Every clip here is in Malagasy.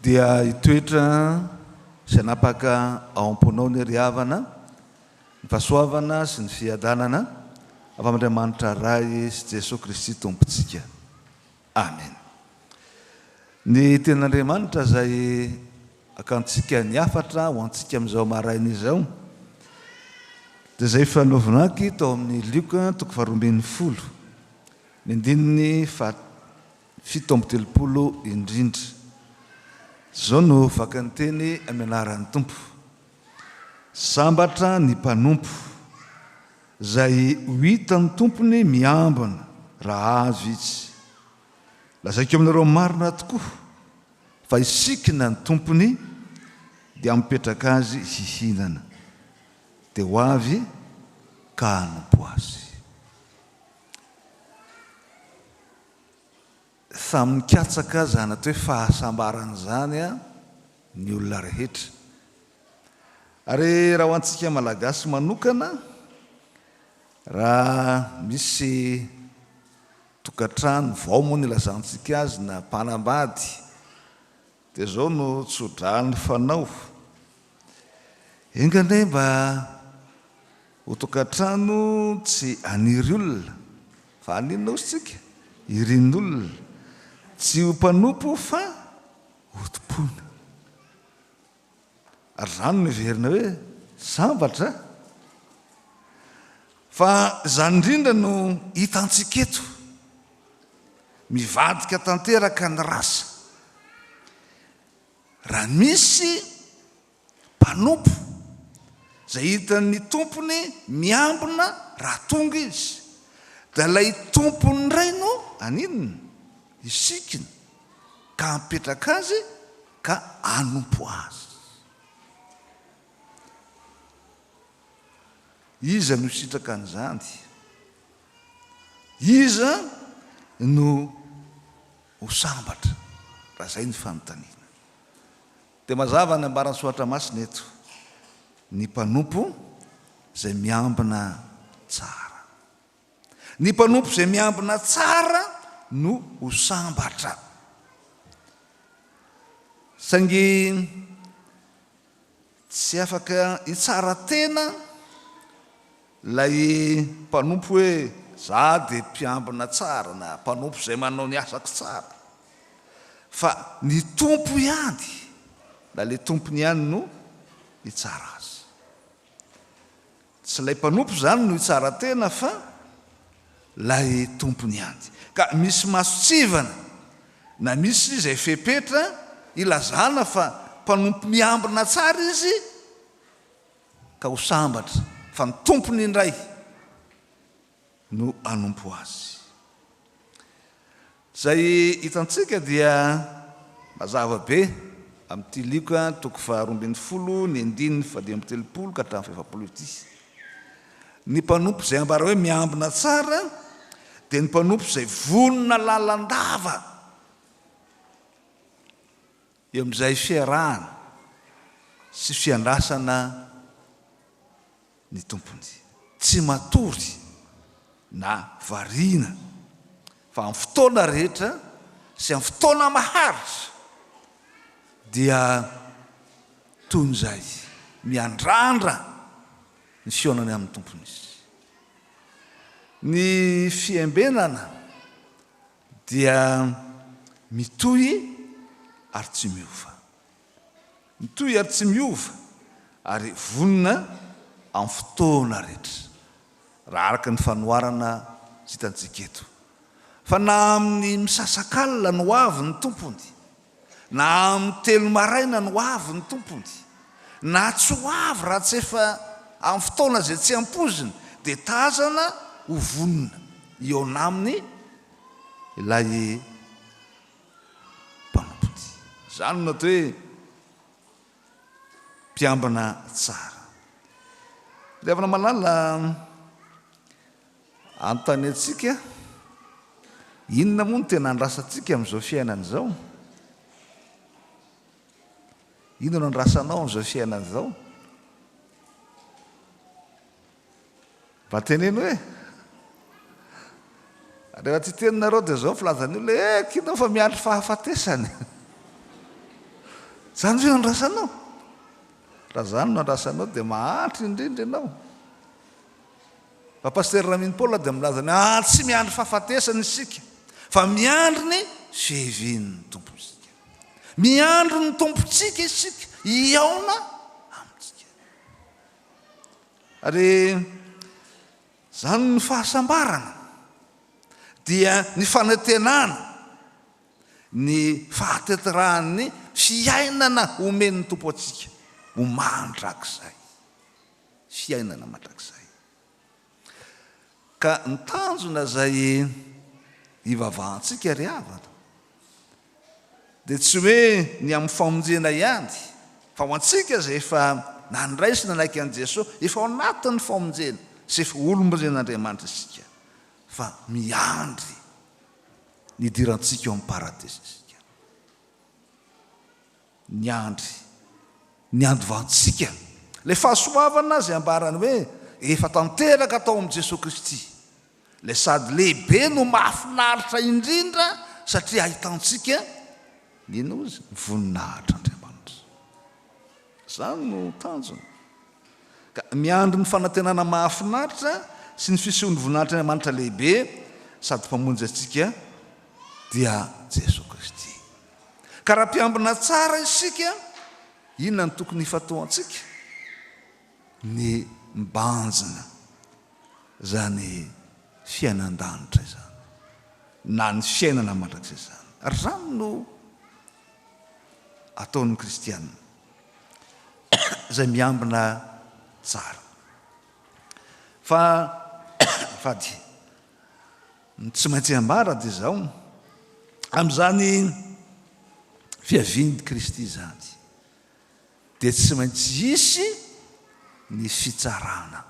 Dia hitoetra sy hanapaka ao am-ponao anie ry havana ny fahasoavana sy ny fiadanana avy amin'Andriamanitra Ray sy Jesoa Kristy Tompontsika. Amen. Ny Tenin'Andriamanitra izay akantsika ny hafatra ho antsika amin'izao maraina izao dia izay efa novonaky tao amin'ny Lioka toko faharoambinifolo, ny andininy faha 37 indrindra. Izao no vakin'ny teny amin'ny anaran'ny Tompo, Sambatra ny mpanompo izay ho hitan'ny tompony miambina raha avy izy. Lazaiko aminareo marina tokoa fa hisikina ny tompony dia hampipetraka azy hihinana, dia ho avy ka hanompo azy. Samy mikatsaka izany atao hoe fahasambarana izany ny olona rehetra. Ary raha ho antsika Malagasy manokana, raha misy tokantrano vao moa no ilazantsika azy na mpanambady dia izao no tso-drano fanao, enga anie mba ho tokantrano tsy haniry olona fa haninona hozy tsika? Irin'olona, tsy ho mpanompo fa ho tompoina. Ary izany no heverina hoe sambatra. Fa izany indrindra no hitantsika eto. Mivadika tanteraka ny rasa. Raha misy mpanompo izay hitan'ny tompony miambina raha tonga izy, dia ilay tompony indray no haninona? Hisikina ka hampipetraka azy ka hanompo azy. Iza no hisitraka an'izany? Iza no ho sambatra? Raha izay ny fanontaniana. Dia mazava ny ambaran'ny Soratra Masina eto, ny mpanompo izay miambina tsara. Ny mpanompo izay miambina tsara no ho sambatra. Saingy tsy afaka hitsara tena ilay mpanompo hoe za dia mpiambina tsara na mpanompo izay manao ny asako tsara. Fa ny Tompo ihany na ilay tompony ihany no hitsara azy. Tsy ilay mpanompo izany no hitsara tena fa ilay tompony ihany. Ka misy mason-tsivana na misy izay fepetra ilazana fa mpanompo miambina tsara izy ka ho sambatra fa ny tompony indray no hanompo azy. Izay hitantsika dia mazava be amin'ity Lioka toko faha-12 ny andininy faha-35 ka hatramin'ny faha-40 ity. Ny mpanompo izay ambara hoe miambina tsara dia ny mpanompo izay vonona lalandava eo amin'izay fiarahana sy fiandrasana ny tompony. Tsy matory na variana fa amin'ny fotoana rehetra sy amin'ny fotoana maharitra dia toy ny izay miandrandra ny fihaonany amin'ny tompony izy. Ny fiembenana dia mitohy ary tsy miova. Mitohy ary tsy miova ary vonona amin'ny fotoana rehetra, raha araka ny fanoharana hitantsika eto. Fa na amin'ny misasakalina no avy ny tompony, na amin'ny telo maraina no avy ny tompony, na tsy ho avy raha tsy efa amin'ny fotoana izay tsy ampoiziny, dia tazana ho vonona hihaona aminy ilay mpanompony. Izany no atao hoe mpiambina tsara. Ry havana malala, anontany antsika, inona moa no tena andrasantsika amin'izao fiainana izao? Inona no andrasanao amin'izao fiainana izao? Mba teneno e! Rehefa tsy hiteny nareo dia zao filazan'ny olona eh kinao fa miandry fahafatesana. Izany ve no andrasanao? Raha izany no andrasanao dia mahantra indrindra ianao. Fa Pasitera Ramino Paul dia milaza ny ah, tsy miandry fahafatesana isika fa miandry ny fiavian'ny Tompo isika. Miandry ny Tompontsika isika hihaona amintsika. Ary izany ny fahasambarana dia ny fanantenana ny fahatanterahan'ny fiainana omen'ny Tompo antsika ho mandrakizay. Fiainana mandrakizay. Ka ny tanjona izay ivavahantsika ry havana dia tsy hoe ny amin'ny famonjena ihany fa ho antsika izay efa nandray sy nanaiky an'i Jesoa, efa ao anatin'ny famonjena sy efa olom-bonjen'Andriamanitra isika fa miandry ny hidirantsika ao amin'ny paradisa isika. Niandry ny handovantsika ilay fahasoavana izay ambarany hoe efa tanteraka tao amin'i Jesoa Kristy, ilay sady lehibe no mahafinaritra indrindra satria ahitantsika ny inona hozy? Ny voninahitr'Andriamanitra. Izany no tanjona. Ka miandry ny fanantenana mahafinaritra sy ny fisehon'ny voninahitr'Andriamanitra lehibe sady Mpamonjy antsika dia Jesoa Kristy. Ka raha mpiambina tsara isika, inona no tokony hifantohantsika? Ny mibanjina izany fiainan-danitra izany, na ny fiainana mandrakizay izany. Ary izany no ataon'ny kristiana izay miambina tsara. Fa fady Ny tsy maintsy ambara dia izao, amin'izany fiavian'i Kristy izany, dia tsy maintsy hisy ny fitsarana.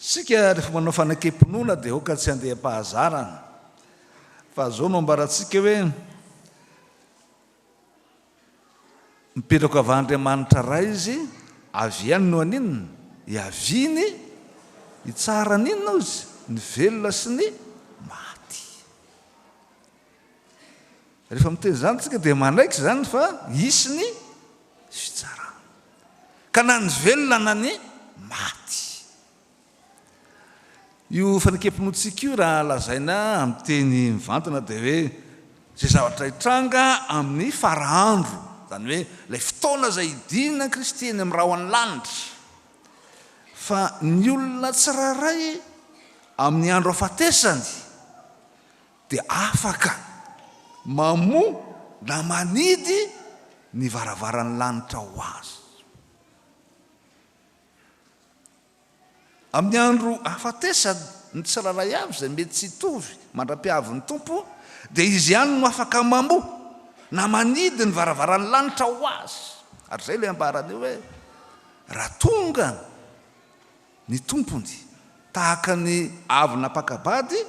Isika rehefa manao fanekem-pinoana dia aoka tsy handeha am-pahazarana, fa izao no ambarantsika hoe, Mipetraka avy Andriamanitra Ray izy, avy ihany no haninona? Hiaviany hitsara ny inona ozy? Ny velona sy ny maty. Rehefa miteny izany tsika dia manaiky izany fa hisy ny fitsarana. Ka na ny velona na ny maty. Io fanekem-pinoantsika io raha lazaina amin'ny teny mivantana dia hoe izay zavatra hitranga amin'ny fara andro, izany hoe ilay fotoana izay hidinan'i Kristy eny amin'ny rahon'ny lanitra. Fa ny olona tsirairay amin'ny andro hafatesany dia afaka mamoha na manidy ny varavaran'ny lanitra ho azy. Amin'ny andro hahafatesany, ny tsirairay avy izay mety tsy hitovy mandra-piavin'ny Tompo, dia Izy ihany no afaka mamoha na manidy ny varavaran'ny lanitra ho azy. Ary izay ilay ambarany eo hoe, Raha tonga ny Tompony tahaka ny avy nampaka-bady,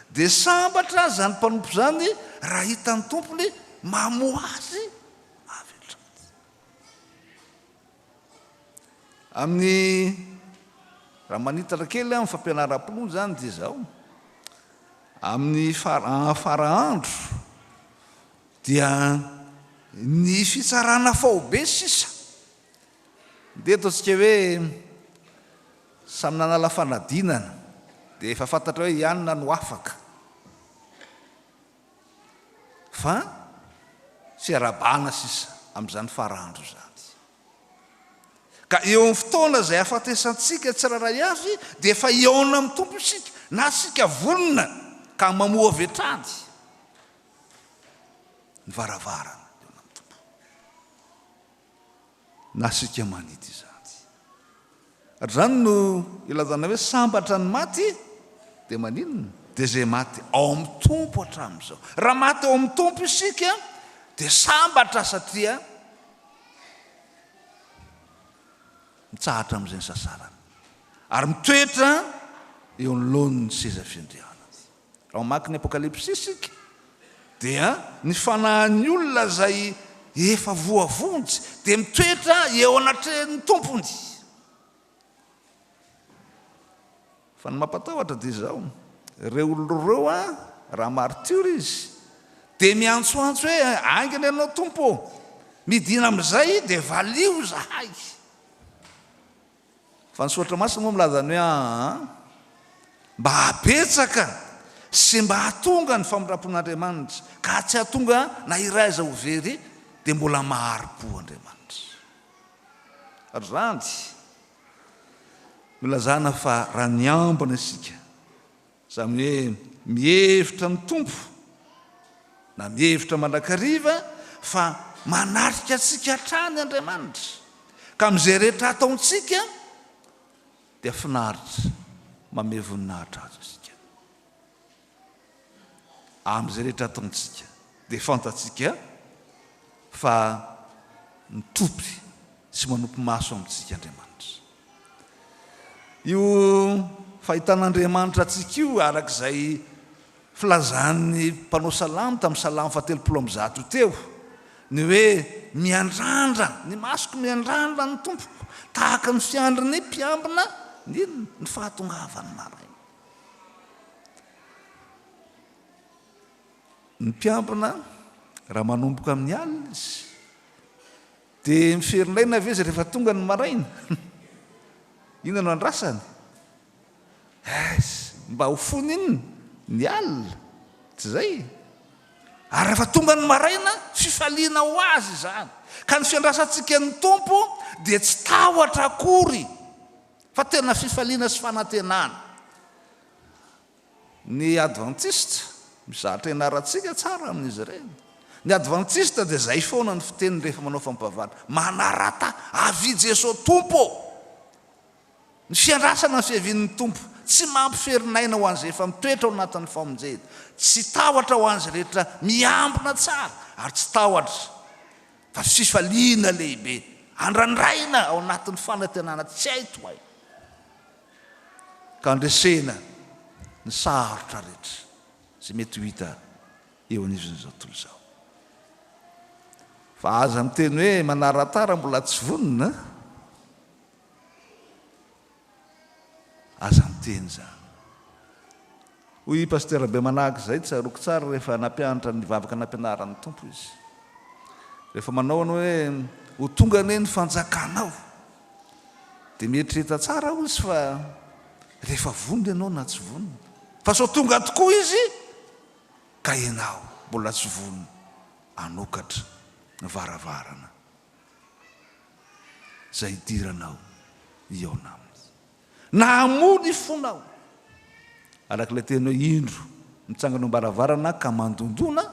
dia sambatra izany mpanompo izany raha hitan'ny Tompony mamoha azy avy hatrany. Amin'ny, raha manitatra kely amin'ny fampianaram-pinoana izany dia izao, amin'ny fara fara andro dia ny fitsarana faobe sisa. Ndeha ataontsika hoe samy nanala fanadinana dia efa fantatra hoe i anona no afaka. Fa fiarahabana sisa amin'izany fara andro izany. Ka eo amin'ny fotoana izay hahafatesantsika tsirairay avy dia efa hihaona amin'ny Tompo isika, na isika vonona ka mamoha avy hatrany ny varavarana hihaona amin'ny Tompo, na isika manidy izany. Ary izany no ilazana hoe sambatra ny maty dia maninona? Dia izay maty ao amin'ny Tompo hatramin'izao. Raha maty ao amin'ny Tompo isika dia sambatra satria Mitsahatra amin'izay nisasarany, ary mitoetra eo anoloan'ny seza fiandrianany. Raha mamaky ny Apokalypsy isika, dia ny fanahin'ny olona izay efa voavonjy dia mitoetra eo anatrehan'ny Tompony. Fa ny mampatahotra dia izao, ireo olona ireo an, raha martiora izy, dia miantsoantso hoe, Haingana ianao Tompo ô! Midina amin'izay dia valio izahay. Fa ny Soratra Masina moa milaza ny hoe aa mba hahabetsaka sy mba hahatonga ny famindram-pon'Andriamanitra, ka tsy hahatonga na iray aza ho very, dia mbola mahari-po Andriamanitra. Ry zandry, nolazana fa raha niambina isika, izany hoe mihevitra ny Tompo na mihevitra mandrakariva fa manatrika antsika hatrany Andriamanitra, ka amin'izay rehetra ataontsika dia finaritra mamehy voninahitra Azy isika. Amin'izay rehetra ataontsika dia fantatsika fa mitopy sy manopy maso amintsika Andriamanitra. Io fahitan'Andriamanitra antsika io araka izay filazan'ny mpanao salamo tamin'ny salamo fahatelopolo ambizato teo, ny hoe miandrandra, ny masoko miandrandra ny Tompoko, tahaka ny fiandrin'ny mpiambina ny inona? Ny fahatongavan'ny maraina. Ny mpiambina, raha manomboka amin'ny alina izy, dia miferinaina ve izy rehefa tonga ny maraina? Inona no andrasany? Ais, mba ho fony inona? Ny alina, tsy izay? Ary rehefa tonga ny maraina, fifaliana ho azy izany. Ka ny fiandrasantsika ny Tompo dia tsy tahotra akory. Fa tena fifaliana sy fanantenana. Ny Advantista, mizatra ianarantsika tsara amin'izy ireny. Ny Advantista dia izay foana ny fiteniny rehefa manao fampivavahana. Manarata, avia Jeso Tompo ô! Ny fiandrasana ny fiavian'ny Tompo, tsy mampiferin'aina ho an'izay efa mitoetra ao anatin'ny famonjena, tsy tahotra ho an'izay rehetra miambina tsara, ary tsy tahotra fa fifaliana lehibe andrandraina ao anatin'ny fanantenana tsy hay tohaina ka handresena ny sarotra rehetra izay mety ho hita eo anivon'izao tontolo izao. Fa aza miteny hoe manaratara mbola tsy vonona. Aza miteny izany. Hoy i Pasitera Bemanahaka izay, tsaroako tsara rehefa nampianatra ny vavaka nampianaran'ny Tompo izy. Rehefa manao anao hoe ho tonga anie ny fanjakanao, dia mieritrereta tsara hoy izy fa rehefa vonona ianao na tsy vonona. Fa sao tonga tokoa izy ka ianao mbola tsy vonona hanokatra ny varavarana izay hidiranao hihaona aminy. Na hamoa ny fonao. Araka ilay teny hoe, Indro, mitsangana eo am-baravarana ka mandondona,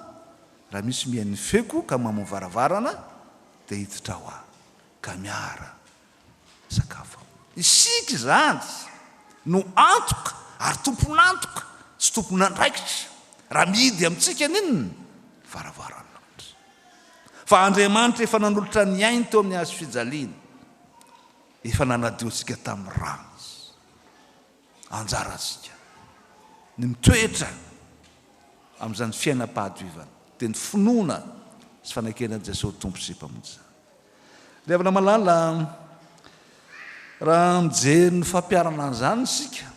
raha misy mihaino ny feoko ka mamoha varavarana, dia hiditra ao aho, ka miara sakafo aminy. Isika izany no antoka ary tompon'antoka sy tompon'andraikitra raha mihidy amintsika ny inona? Varavaran'ny lanitra. Fa Andriamanitra efa nanolotra ny ainy teo amin'ny hazo fijaliana. Efa nanadio antsika tamin'ny rany Izy. Anjarantsika ny mitoetra amin'izany fiainam-pahadioivana, dia ny finoana sy fanekena an'i Jesosy ho Tompo sy Mpamonjy izany. Ry havana malala, raha mijery ny fampiharana an'izany isika,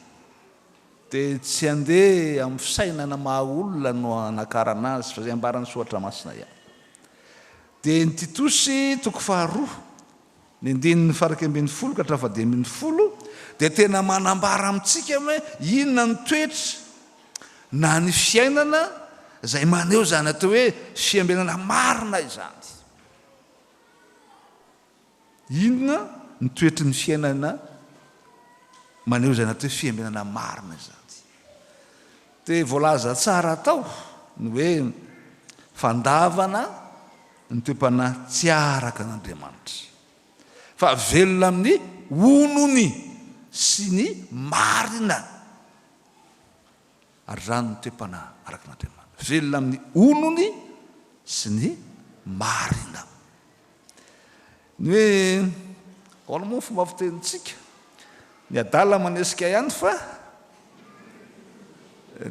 dia tsy handeha amin'ny fisainana maha olona no hanakarana azy, fa izay ambaran'ny Soratra Masina ihany. Dia ny Titosy toko faharoa, Ny andininy faha-11 ka hatramin'ny faha-15 dia tena manambara amintsika hoe inona ny toetra na ny fiainana izay maneho izany atao hoe fiambenana marina izany. Inona ny toetry ny fiainana maneho izany atao hoe fiambenana marina izany? Dia voalaza tsara tao ny hoe fandavana ny toe-panahy tsy araka an'Andriamanitra, fa velona amin'ny onony sy ny marina. Ary izany no toe-panahy araka an'Andriamanitra, velona amin'ny onony sy ny marina. Ny hoe ahoana moa ny fomba fitenintsika? Ny adala manesika ihany fa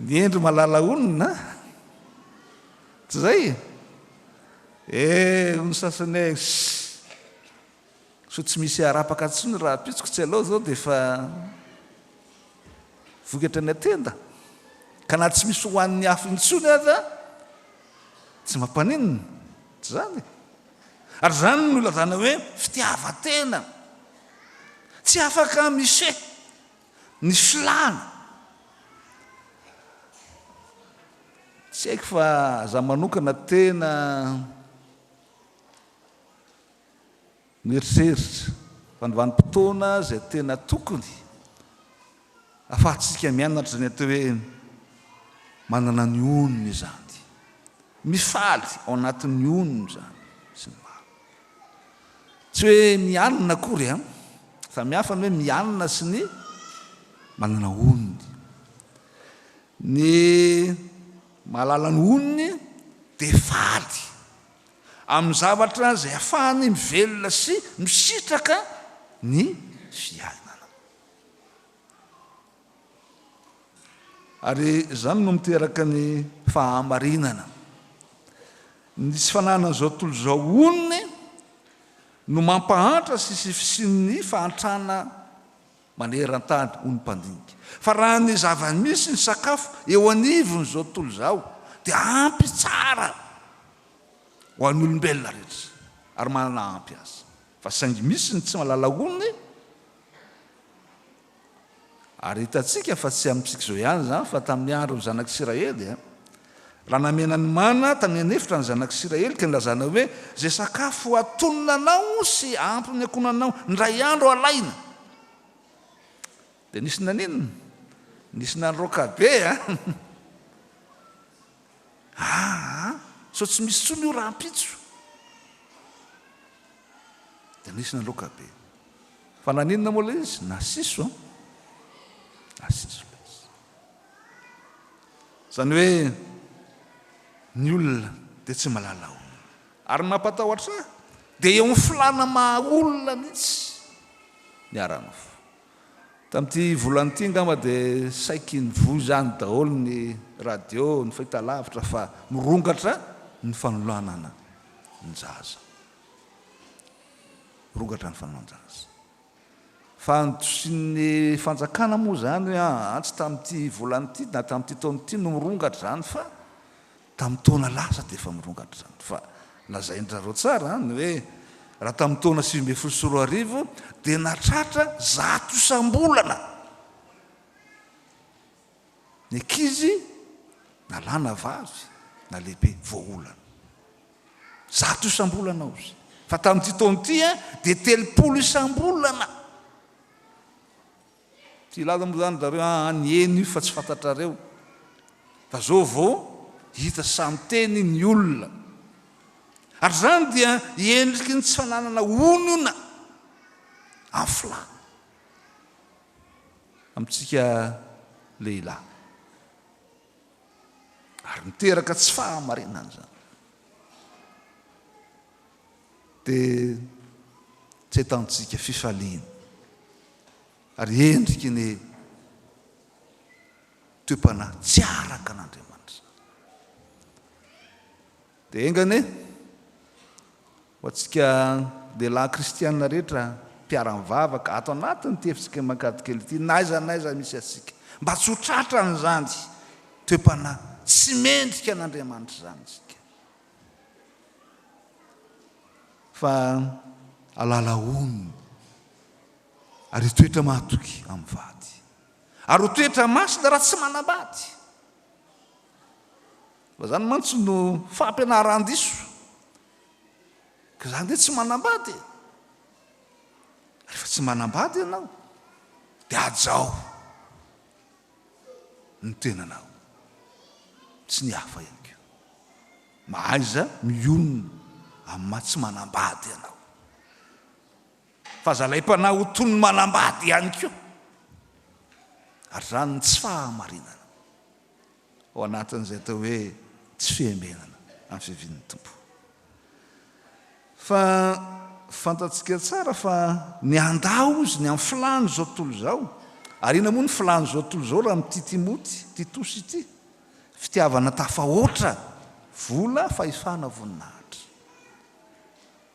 ny hendry mahalala onona. Tsy izay? Eh, hoy ny sasany hoe, Ssss! Soa tsy misy harapaka intsony rahampitso ko tsy aleo izao dia efa voky hatrany an-tenda. Ka na tsy misy hohanin'ny afo intsony aza, tsy mampaninona. Tsy izany? Ary izany no ilazana hoe fitiavan-tena. Tsy afaka mifehy ny filàna. Tsy haiko fa za manokana tena mieritreritra fa ny vanim-potoana izay tena tokony afahantsika mianatra ny atao hoe manana ny onony izany, mifaly ao anatin'ny onony izany sy ny maro. Tsy hoe mianina akory an! Samy hafa ny hoe mianina sy ny manana onony. Ny mahalala ny onony dia faly amin'ny zavatra izay afahany mivelona sy misitraka ny fiainana. Ary izany no miteraka ny fahamarinana. Ny tsy fananan'izao tontolo izao onony no mampahantra sy sy fisian'ny fahantrana maneran-tany, hoy ny mpandinika. Fa raha ny zava-misy ny sakafo eo anivon'izao tontolo izao dia ampy tsara ho an'ny olombelona rehetra ary manana ampy aza. Fa saingy misy ny tsy mahalala onony. Ary hitantsika fa tsy amintsika izao ihany izany, fa tamin'ny andron'ny zanak'Isiraely, raha namena ny mana tany an'efitra ny zanak'Isiraely, ka nilazana hoe, Izay sakafo atonina anao sy ampy ny ankohonanao indray andro alaina. Dia nisy naninona? Nisy nandroaka be an! Aa! Sao tsy misy intsony io rahampitso. Dia nisy naloaka be. Fa naninona moa ilay izy? Nasiso an! Nasiso ilay izy. Izany hoe ny olona dia tsy mahalala olona. Ary ny mampatahotra ahy dia eo amin'ny filàna maha olona mihitsy ny ara-nofo. Tamin'ity volana ity angamba dia saiky nivoy izany daholo ny radio, ny fahitalavitra fa mirongatra ny fanolanana ny zaza. Mirongatra ny fanolan-jaza. Fa notosian'ny fanjakana moa izany hoe aa tsy tamin'ity volana ity na tamin'ity taona ity no mirongatra izany fa tamin'ny taona lasa dia efa mirongatra izany. Fa lazain-dry zareo tsara ny hoe raha tamin'ny taona 2019 dia nahatratra 100 isam-bolana ny ankizy na lahy na vavy na lehibe voaolana. 100 isam-bolana ozy. Fa tamin'ity taona ity dia 30 isam-bolana. Tsy hilaza moa zany zareo aa ny eny io fa tsy fantatrareo fa zao vao hita samy teny ny olona ary zany dia endriky ny tsy fananana onona amin'ny filàna amintsika lehilahy ary miteraka tsy fahamarinana zany dia tsy ahitantsika fifaliana ary endriky ny toe-panahy tsy araka an'Andriamanitra izany. Dia enga anie ho antsika lehilahy kristiana rehetra mpiara-mivavaka ato anatin'ity efitsika Ankadikely ity, na aiza na aiza misy antsika, mba tsy ho tratran'izany toe-panahy tsy mendrika an'Andriamanitra izany isika. Fa alala onony ary hitoetra mahatoky amin'ny vady. Ary ho toetra masina raha tsy manambady. Fa izany mantsy no fampianaran-diso. Ka izany dia tsy manambady e. Rehefa tsy manambady ianao, dia hajao ny tenanao sy ny hafa ihany koa. Mahaiza mionona amin'ny maha tsy manambady anao. Fa aza alaim-panahy ho toy ny manambady ihany koa. Ary izany ny tsy fahamarinana ao anatin'izay atao hoe tsy fiambenana amin'ny fiavian'ny Tompo. Fa fantatsika tsara fa ny handà ozy ny amin'ny filàn'izao tontolo izao. Ary inona moa ny filàn'izao tontolo izao raha amin'ity Timoty, Titosy ity? Fitiavana tafahoatra, vola, fahefana, voninahitra.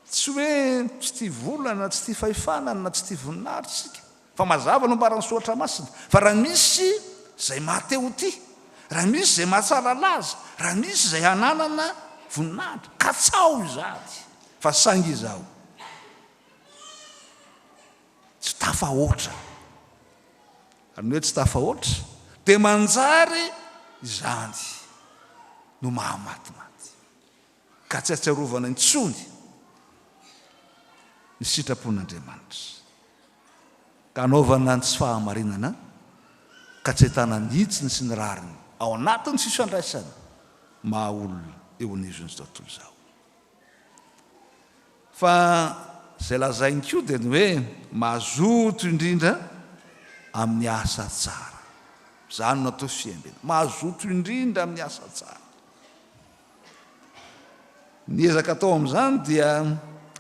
Tsy hoe tsy tia vola na tsy tia fahefana na tsy tia voninahitra isika, fa mazava no ambaran'ny Soratra Masina fa raha misy izay maha te ho tia, raha misy izay mahatsara laza, raha misy izay hananana voninahitra, katsaho izany. Fa saingy izao, tsy tafahoatra. Ary ny hoe tsy tafahoatra dia manjary izany no mahamatimaty. Ka tsy ahatsiarovana intsony ny sitrapon'Andriamanitra. Ka anaovana ny tsy fahamarinana ka tsy ahitana ny hitsiny sy ny rariny ao anatin'ny fifandraisana maha olona eo anivon'izao tontolo izao. Fa izay lazainy koa dia ny hoe mazoto indrindra amin'ny asa tsara. Izany no atao fiambena. Mazoto indrindra amin'ny asa tsara. Ny ezaka atao amin'izany dia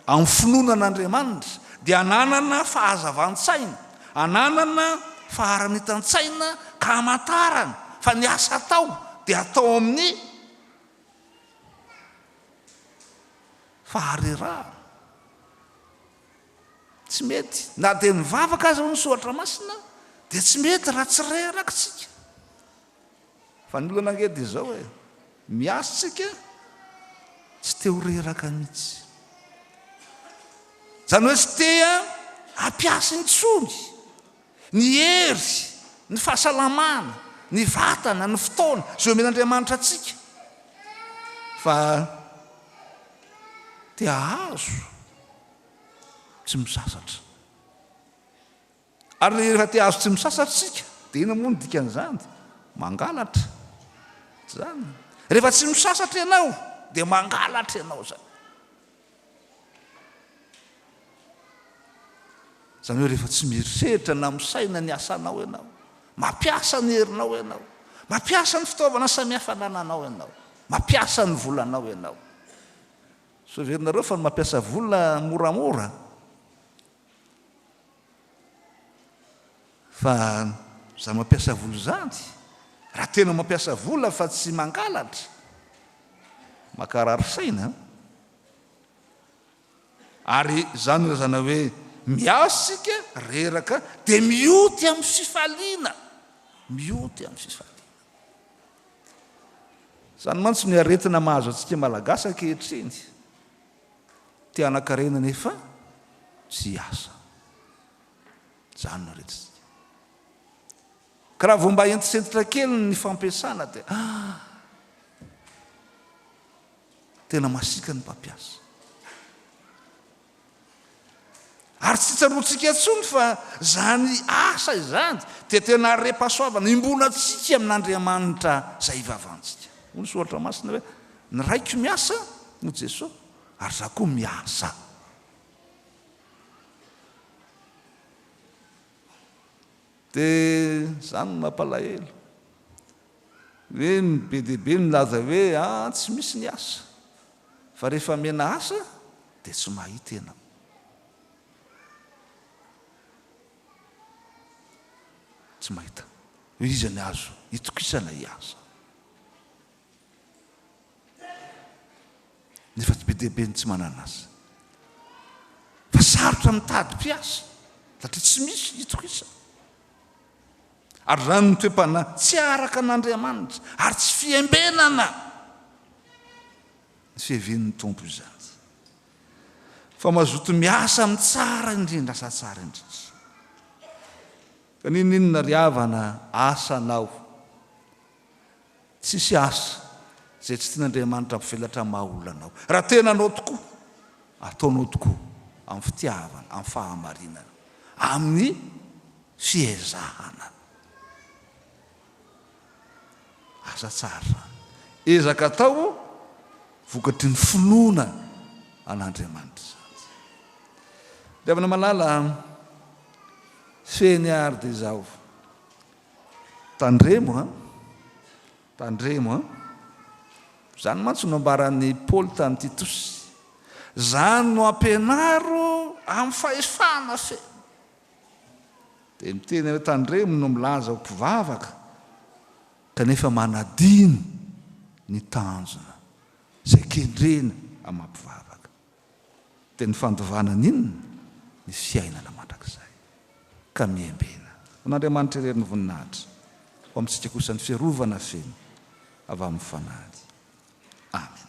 amin'ny finoana an'Andriamanitra, dia ananana fahazavan-tsaina, ananana faharanitan-tsaina ka hamantarana fa ny asa atao dia atao amin'ny faharerahana. Tsy mety. Na dia mivavaka aza hoy ny Soratra Masina dia tsy mety raha tsy reraka isika. Fa ny olana ange dia izao e, miasa isika tsy te ho reraka mihitsy. Izany hoe tsy te hampiasa intsony ny hery, ny fahasalamana, ny vatana, ny fotoana izay omen'Andriamanitra antsika. Fa te hahazo tsy misasatra. Ary rehefa te hahazo tsy misasatra isika, dia inona moa no dikan'izany? Mangalatra. Tsy izany? Rehefa tsy misasatra ianao, dia mangalatra ianao izany. Izany hoe rehefa tsy mieritreritra na misaina ny asanao ianao, mampiasa ny herinao ianao, mampiasa ny fitaovana samihafa anananao ianao, mampiasa ny volanao ianao. Sao heverinareo fa ny mampiasa vola moramora? Fa za mampiasa vola izany, raha tena mampiasa vola fa tsy mangalatra, makarary saina an! Ary izany no ilazana hoe miasa isika, reraka, dia mioty amin'ny fifaliana, mioty amin'ny fifaliana. Izany mantsy no aretina mahazo antsika Malagasy ankehitriny. Te hanan-karena nefa tsy hiasa. Izany no aretintsika. Ka raha vao mba hentitrentitra kely ny fampiasana dia ah! Tena masiaka ny mpampiasa. Ary tsy tsaroantsika intsony fa izany asa izany dia tena harem-pahasoavana iombonantsika amin'Andriamanitra izay ivavahantsika. Hoy ny Soratra Masina hoe, Ny Raiko miasa, hoy Jesoa, ary izaho koa miasa. Dia izany no mampalahelo. Hoe ny be dia be milaza hoe ah tsy misy ny asa. Fa rehefa omena asa dia tsy mahita ianao. Tsy mahita. Hoe iza ny azo itokisana hiasa. Nefa tsy be dia be ny tsy manana asa. Fa sarotra mitady mpiasa satria tsy misy itokisana. Ary izany no toe-panahy tsy araka an'Andriamanitra ary tsy fiembenana ny fiavian'ny Tompo izany. Fa mazoto miasa amin'ny tsara indrindra, asa tsara indrindra. Ka n'inon'inona ry havana asanao, tsisy asa izay tsy tian'Andriamanitra hampivelatra ny maha olona anao. Raha tena anao tokoa, ataonao tokoa amin'ny fitiavana, amin'ny fahamarinana, amin'ny fiezahana. Asa tsara izany. Ezaka atao vokatry ny finoana an'Andriamanitra izany. Ry havana malala, fehiny àry dia izao, tandremo an, tandremo an. Izany mantsy no ambaran'i Paoly tamin'i Titosy. Izany no ampianaro amin'ny fahefana feno. Dia miteny hoe tandremo no milaza ho mpivavaka kanefa manadino ny tanjona izay kendrena amin'ny maha mpivavaka. Dia ny fandovana ny inona? Ny fiainana mandrakizay. Ka miembena. Ho an'Andriamanitra irery ny voninahitra, ho amintsika kosa ny fiarovana feno avy amin'ny Fanahiny. Amena.